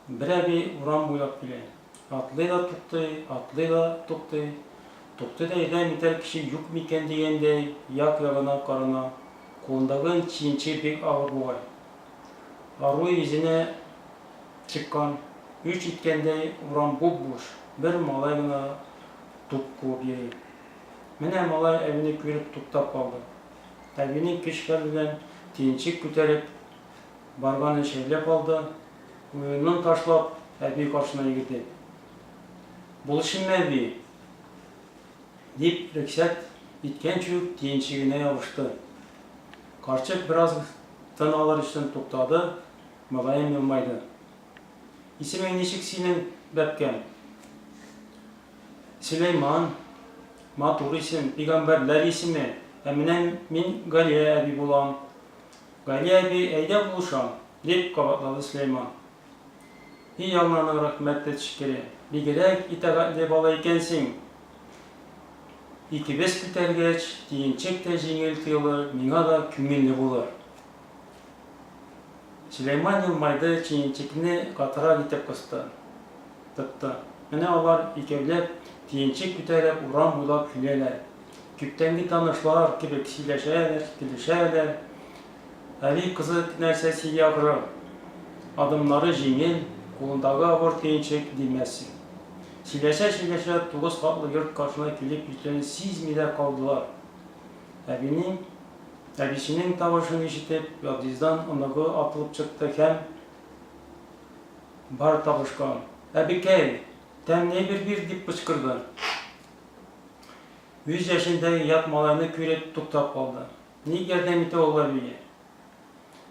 Бер әби урам буйлап килә. Атлый да туктый, атлый да туктый. Туктый да ярдәм итәр кеше юк микән дигәндәй, як-ягына карана. Кулындагы чиенчек бик авыр бугай. Аруы йөзенә чыккан. Үч иткәндәй, урам буп-буш. Бер малай гына туп куып йөри. Менә малай әбине күреп туктап калды. Әбинең көч-хәл белән төенчек күтәреп барганын шәйләп алды, уенын ташлап, әби каршына йөгерде. Булышыйммы, әби? дип рөхсәт иткәнче үк төенчегенә ябышты. Карчык бераз тын алыр өчен туктады, мөлаем елмайды. Исемең ничек синең, бәбкәм? Сөләйман, матур исем, пигамбәрләр исеме, ә менә мин Галия әби булам. Галия әби, әйдә булышам, дип кабатлады Сөләйман. И Алланың рәхмәте төшкере, бигрәк итагатьле бала икәнсең. Икебез күтәргәч, төенчек тә җиңел тоелыр, миңа да күңелле булыр. Сөләйман елмайды, төенчекне катырак итеп кысты. Тотты. Менә алар икәүләп, төенчек күтәреп, урам буйлап киләләр. Күптәнге танышлар кебек сөйләшәләр, көлешәләр. Әби кызы нәрсә сөйли ахры. Адымнары җиңел, кулындагы авыр төенчек димәссең. Сөйләшә-сөйләшә тугыз катлы йорт каршына килеп җиткәнен сизми дә калдылар. Әбинең, әбисенең тавышын ишетеп, подъезддан оныгы атылып чыкты һәм. Бар табышкан. Әбекәй, тәмле әйбер бир, дип кычкырды. Үз яшендәге ят малайны күреп туктап калды. Ник ярдәм итә ул әбигә?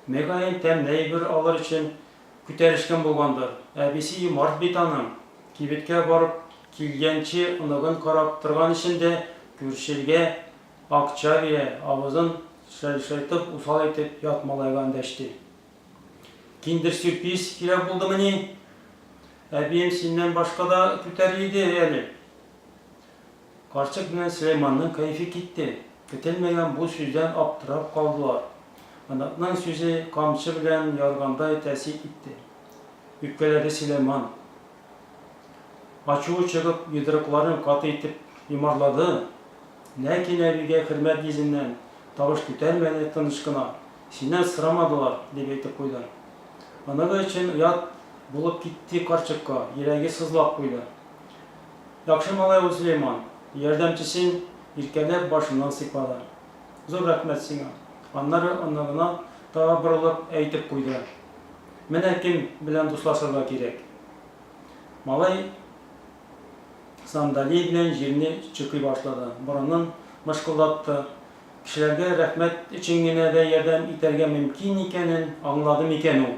Мөгаен, тәмле әйбер алыр өчен күтәрешкән булгандыр. Әбисе юмарт бит аның. Кибеткә барып килгәнче оныгын карап торган өчен дә күршегә акча бирә, авызын чайшайтып, усал итеп ят малайга эндәште. Киндер-сюрприз кирәк булдымыни? Әбием синнән башка да күтәрер иде әле. Карчык белән Сөләйманның кәефе китте. Көтелмәгән бу сүздән аптырап калдылар. Оныкның сүзе камчы белән яргандай тәэсир итте. Үпкәләде Сөләйман. Ачуы чыгып, йодрыкларын каты итеп йомарлады. Ләкин әбигә хөрмәт йөзеннән тавыш күтәрмәде, тыныч кына, Синнән сорамадылар, дип әйтеп куйды. Оныгы өчен оят булып китте карчыкка, йөрәге сызлап куйды. Яхшы малай ул Сөләйман, ярдәмчесен иркәләп башыннан сыйпады. Зур рәхмәт сиңа. Аннары оныгына таба борылып әйтеп куйды, Менә кем белән дуслашырга кирәк. Малай сандалие белән җирне чокый башлады, борынын мышкылдатты. Кешеләргә рәхмәт өчен генә дә ярдәм итәргә мөмкин икәнен аңлады микән ул?